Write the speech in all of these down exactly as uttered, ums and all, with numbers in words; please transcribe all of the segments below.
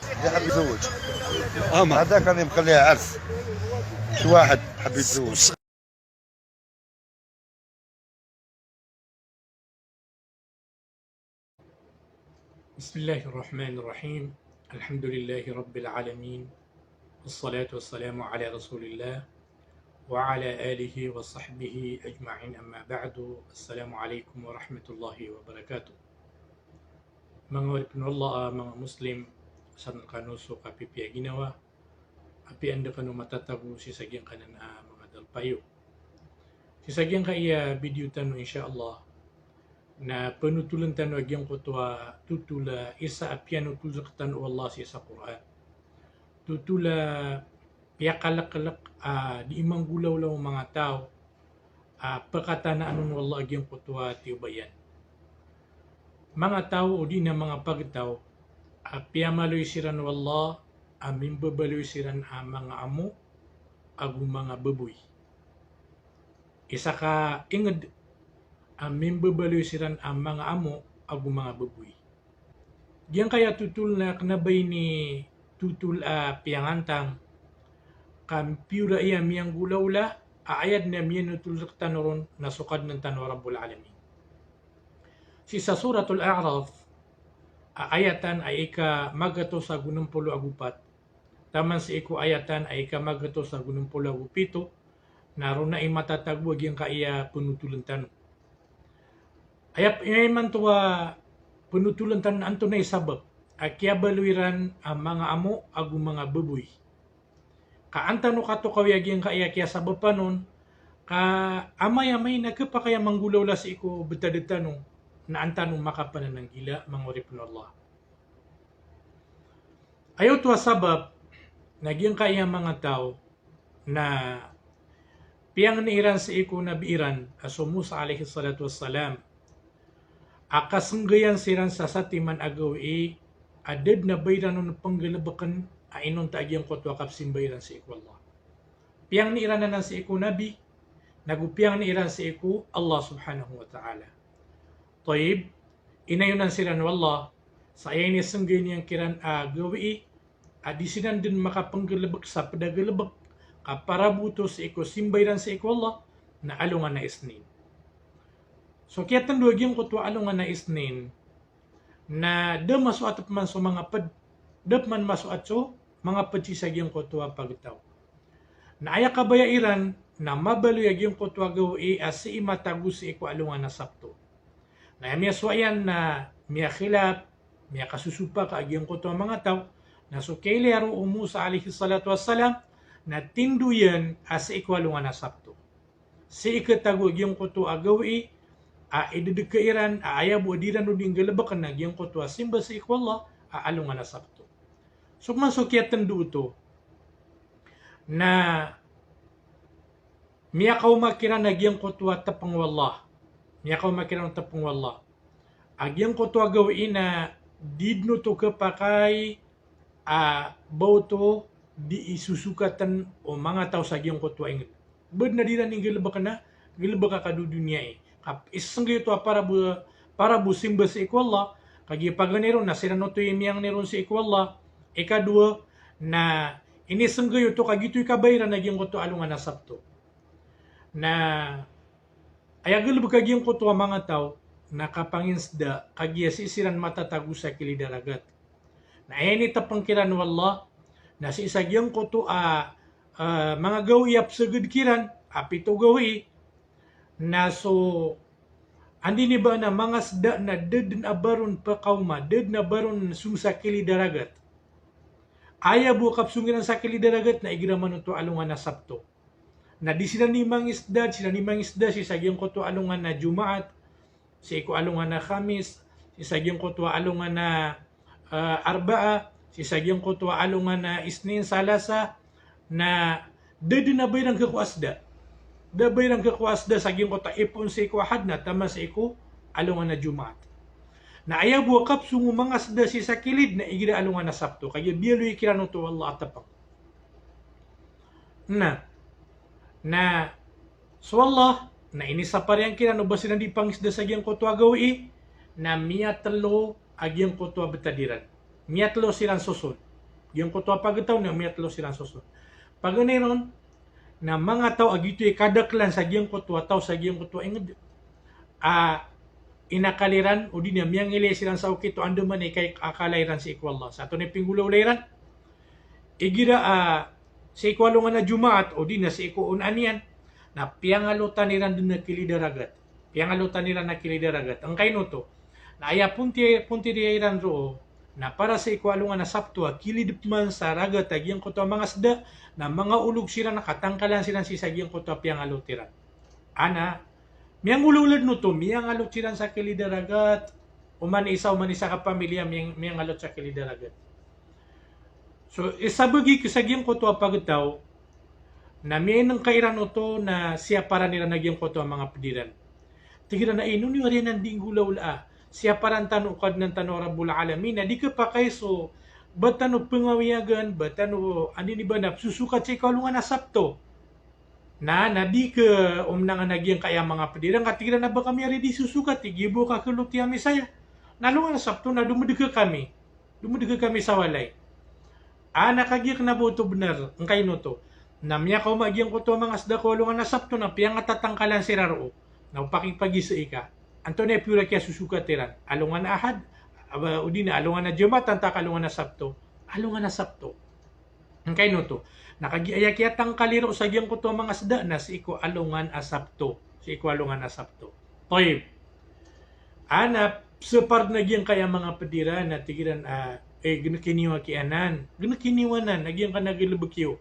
اللي حب يتزوج. آه، ما. هذا كان يمكن ليه عرس. شي واحد حب يتزوج. بسم الله الرحمن الرحيم. الحمد لله رب العالمين. والصلاة والسلام على رسول الله وعلى آله وصحبه أجمعين. أما بعد. السلام عليكم ورحمة الله وبركاته. Manga oripn o Allah, ah, manga Muslim, san kano so kapipiya ginawa, apiya anda kano matatago sii sa giyangkanan a manga dalpayo. Sii sa giyangkaya video tano, insha Allah, na pnotoln tano a giyangkoto a totol a isa a piyanotol rktano o Allah sii sa Qur'an. Totol a piyakaleklek a dii manggolawla o manga taw a pkatanaan on o Allah a giyangkoto a tiyoba iyan. Manga taw odi na manga pagtaw a piyamaloy siran o Allah a mimbabaloy siran a manga amo ago manga baboy. Isa ka ingd a mimbabaloy siran a manga amo ago manga baboy. Giyangkaya totol na kna ba ini totol a piyangantang, ka piyorai a miyanggolawla a ayat na miyanotol rktano ron na so Kadnan tano a Rabbul Alamin. Sii sa Suratul A'raf, a ayatan a ika magatos ago nm polo ago pat, taman sii ko ayatan a ika magatos ago nm polo ago pito, na roo na i matatago a giyangkaya pnotoln tano. Aya p-, aya imanto a pnotoln tano na antonaa i sabap a kiyabaloy iran a manga amo ago manga baboy. Ka an tano katokawi a giyangkaya kiyasabapan on, ka amay-amay na khapakay a manggolawla sii ko btad tano, na an tano makapanananggila, manga oripn o Allah. Aya oto a sabap na giyangkaya manga taw na piyangni iran sii ko nabi iran a so Musa alayhis salatu wassalam, a kasnggayan siran sa satiman a gawii a da dn a ba iran on pnggalbkn a inonta a giyangkoto a kapsimba iran sii ko Allah. Piyangni iran anan sii ko nabi, nago piyangni iran sii ko Allah subhanahu wa ta'ala. Tayyib, inayonan siran o Allah sa aya inisnggay niyan kiran a gawii a di siran dn makapnggalbk sa pd a galbk ka para bo oto sii ko simba iran sii ko Allah, na alongan a Isnin. So kiyatndo a giyangkoto a alongan a Isnin, na da masoat pman so manga pd, da pman masoat so manga pd sii sa giyangkoto a pagtaw. Na aya kabaya iran na mabaloy a giyangkoto a gawii a sii matago sii ko alongan a Sabto. Na aya miyasowa iyan na miyakhilaf, miyakasosopak a giyangkoto a manga taw, na so kiyailaya roo o Musa alayhis salatu wassalam na tindo iyan a sii ko alongan a Sabto. Sii khatago a giyangkoto a gawii a idadka iran a aya bo a di iran on dii nggalbkn a giyangkoto a simba sii ko Allah a alongan a Sabto. So pman so kiyatndo oto na miyakaoma kiran a giyangkoto a tpng o Allah. Miyakaoma kiran a tpng o Allah. A giyangkoto a gawii na di dn oto khapakay a ba oto dii sosokatn o manga taw sa giyangkoto a ingd. Ba dn a di iran nggalbkn a, nggalbk a kadodoniyai. Ka isnggay oto a para bo, para bo simba sii ko Allah, kagiya paganay ron na siran oto i miyangni ron sii ko Allah. Ikadowa, na inisnggay oto ka giyoto i kabaya iran a giyangkoto a alongan a Sabto. Na aya galbk a giyangkoto a manga taw na kapanginsda, kagiya sii siran matatago sa kilid a ragat. Na aya initpng kiran o Allah na sii sa giyangkoto a, a, manga gawii a psagad kiran a pito gawii, na so anda ini ba na manga sda na da dn a ba ron pkaoma, da dn a ba ron song sa kilid a ragat. Aya bo a kapsong iran sa kilid a ragat na igira man oto a alongan a Sabto. Na di siran dii mangisda, di siran dii mangisda sii sa giyangkoto a alongan a Jumaat, sii ko alongan a Khamis, sii sa giyangkoto a alongan a, ah, Arbaa, sii sa giyangkoto a alongan a Isnin, Salasa, na da dn a ba iran khakowa sda. Da a ba iran khakowa sda sa giyangkoto a ipon sii ko Ahad na taman sii ko alongan a Jumaat. Na aya bo a kapsong o manga sda sii sa kilid na igira alongan a Sabto. Kagiya biyaloy kiran oto o Allah a tpng. Na, na so Allah na inisapar iyan kiran o ba siran dii pangisda sa giyangkoto a gawii, na miyatlo a giyangkoto a btad iran. Miyatlo siran soson. Giyangkoto a pagtaw na miyatlo siran soson. Paganay ron, na manga taw a giyoto i kadaklan sa giyangkoto a taw sa giyangkoto a inged a inakal iran, odi na miyangilay siran sa okit o andamanaya i kay-, akala iran sii ko Allah. Sa antonaa i pinggolawla iran? Igira a sii ko alongan a Jumaat, odi na sii ko on a niyan, na piyangalotan iran den a kilid a ragat. Piyangalotan iran a kilid a ragat. Angkaino oto? Na aya ponti-, pontiriya iran roo, na para sii ko alongan a Sabto a kilid pman sa ragat a giyangkoto a manga seda, na manga olog siran na katangkalan siran sii sa giyangkoto a piyangalot iran. Ana, miyanggolawla den oto, miyangalot siran sa kilid a ragat, oman isa, oman isa ka pamilya, miyang-, miyangalot sa kilid a ragat. So, isa bagi ko sa giyangkoto a pagtaw, na miyainengka iran oto na siyaparan iran a giyangkoto a manga ped iran. Tig iran a ino niyo ari anan di nggolawla a, siyaparan tano o Kadnan tano a Rabbul Alamin, na di kapakay so ba tano pengawiyagan, ba tano, andi ni ba na pesosokat sii ko alongan a Sabto. Na, na di ke omnangan a giyangkaya manga ped iran, ka tig iran a ba kami ari di sosokat, tig iyan bo ka keloti ami saya. Na alongan a Sabto na domedeg kami. Domedeg kami sa walay. Ana kagiya kena ba oto benar, angkaino oto? Na miyakaoma a giyangkoto a manga seda ko alongan a Sabto na piyangatatangkalan siran roo. Na o pakipagisa ika. Antonaa i piyorak iyan sosokat iran? Alongan a Ahad, aba, odi na alongan a Jumaat, antaa ka alongan a Sabto? Alongan a Sabto. Angkaino oto? Na kagiya aya kiyatangkali roo sa giyangkoto a manga seda na sii ko alongan a Sabto. Sii ko alongan a Sabto. Tayyib. Ana, pesapar den a giyangkaya manga ped iran, na tig iran a, eh, geneki niyo aki anan. Geneki niyo anan, a giyangkanan a galebek iyo.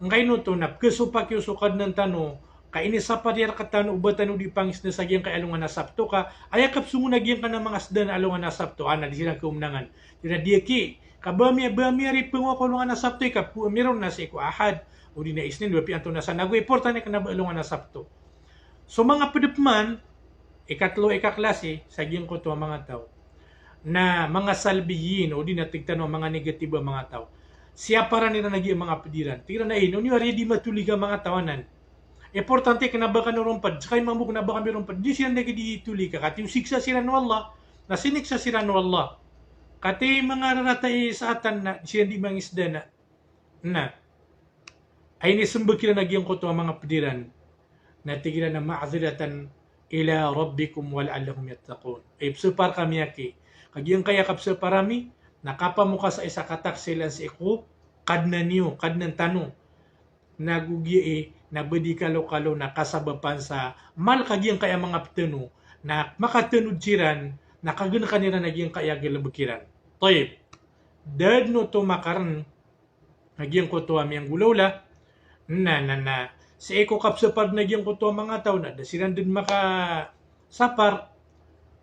Angkaino oto na pekesopak iyo so Kadnan tano, ka inisapar iyan rektano o ba tano di pangiseda sa giyangkaya alongan a Sabto, ka aya kapesongon a giyangkanan a manga seda na alongan a Sabto, ana di siran keomnangan. Di na di aki, ka ba ami, ba ami ari pengowa ko alongan a Sabto, ika po ami ron na sii ko Ahad, odi na Isnin, ba piyanto na sa nago, importante kena ba alongan a Sabto. So manga ped pman, ikatlo, ikaklase sa giyangkoto a manga taw, na manga salbiyin, odi na tig tano a manga negatibo a manga taw. Siyaparan iran a giya manga ped iran. Tig iran a ino niyo ari di matolika manga taw anan. Importante kena ba kano ron ped, sekay mambo kena ba kami ron ped. Di siran lagi di tolika, katii o siksa siran o Allah. Na siniksa siran o Allah. Katii manga rarata i saatan na di siran di mangiseda na. Na, ay inisembag iran a giyangkoto a manga ped iran, na tig iran a ma'dhiratan ila rabbikum wa la'allakum yattaqun. Ay, pesapar kami aki. Ka giyangkaya kapesapar ami, na kapamokasa i sa kataksilan sii ko Kadnan iyo, Kadnan tano. Na go giya i, na ba di kalokalo na kasabapan sa mal ka giyangkaya manga ped tano, na makatanod siran, na kagenekan iran a giyangkaya galebek iran. Tayyib. Da den oto makaren, a giyangkoto a miyanggolawla, na, na, na, sii ko kapesapar den a giyangkoto a manga taw na da siran den makasapar,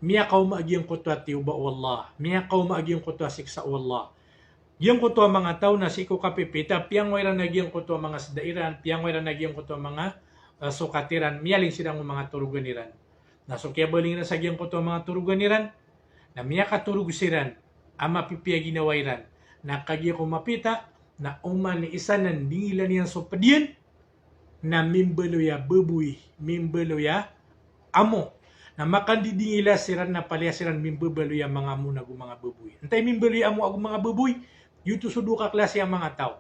miyakaoma a giyangkoto a tiyoba o Allah, miyakaoma a giyangkoto a siksa o Allah. Giyangkoto a manga taw na sii ko kapipita, piyangowa iran a giyangkoto a manga seda iran, piyangowa iran a giyangkoto a manga, eh, sokat iran, miyaling siran ko manga torogan iran. Na so kiyabaling iran sa giyangkoto a manga torogan iran, na miyakatorog siran a mapipiya ginawa iran. Na kagiya ko mapita, na oman i isa na ndingilan iyan so ped iyan, na mimbaloy a baboy, mimbaloy a amo. Na makandidingila siran na palaya siran mimbabaloy a manga amo nago manga baboy. Antaa i mimbaloy a amo ago manga baboy? Giyoto so dowa ka klasi a manga taw.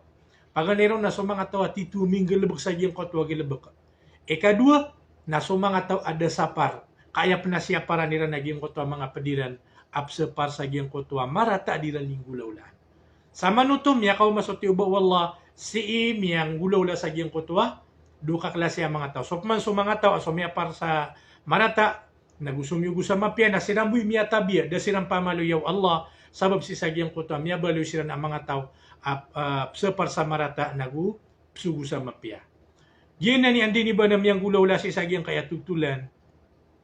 Paganay ron na so manga taw a tito minggalebek sa giyangkoto a galebek. Ikadowa, na so manga taw a da sapar, ka aya pen a siyaparan iran a giyangkoto a manga ped iran a pesapar sa giyangkoto a marata a di iran di nggolawlaan. Samanoto miyakaoma so tiyoba o Allah sii miyanggolawla sa giyangkoto a dowa ka klasi a manga taw. So peman so manga taw a so miyapar sa marata, nago so miyogo sa mapiya, na siran bo i miyatabiya, da siran pamaloya o Allah, sabap sii sa giyangkoto a miyabaloy siran a manga taw a, a, pesapar sa marata, nago pesogo sa mapiya. Giyanan i anda i niba na miyanggolawla sii sa giyangkaya toltolan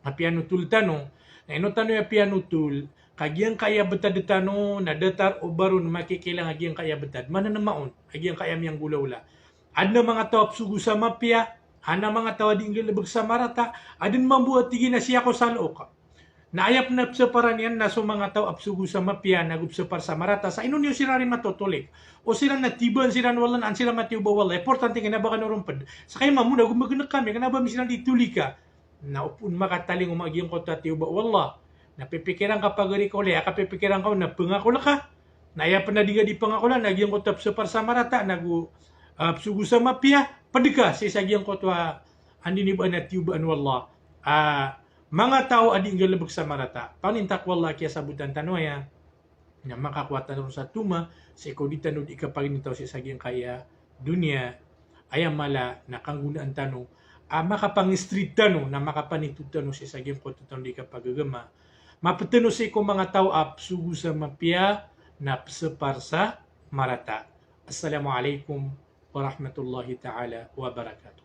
a piyanotol tano, na ino tano aya piyanotol, ka giyangkaya betad tano na datar o ba ron makikilang a giyangkaya betad. Mananema on a giyangkaya miyanggolawla. Aden a manga taw a pesogo sa mapiya, aden a manga taw a di nggalebek sa marata, aden mambo a tig iyan a siya ko sa look. Na aya pen a pesaparan iyan na so manga taw a pesogo sa mapiya nago pesapar sa marata, sa ino niyo siran ari matotolik? O siran na tibaan siran o Allah, na an siran matiyoba o Allah. Importante kena ba kano ron ped. Sekay mambo nago magenek kami, kena ba mi siran di tolika. Na o pon makatalingoma a giyangkoto a tiyoba o Allah, na pipikiran ka pagari ka, o laya ka pipikiran ka on na pengakol ka. Na aya pn a di ngka di pangakolan na giyangkoto a psapar sa marata, nago, ah, psogo sa mapiya, pd ka sii sa giyangkoto a, ah, anda ini ba na tiyobaan o Allah. Ah, manga taw a di nggalbk sa marata. Paninta ko Allah a kiyasabotan tano aya. Na makakowa tano sa toma, sii ko di tano di kapagintaw sii sa giyangkaya doniya. Aya mala na kanggonaan tano, ah, makapangi-straight tano, na makapanitho tano sii sa giyangkoto tano di kapagagama. Mapd tano sii ko manga taw a psogo sa mapiya, na psapar sa marata. Assalamu alaikum warahmatullahi ta'ala wabarakatuh.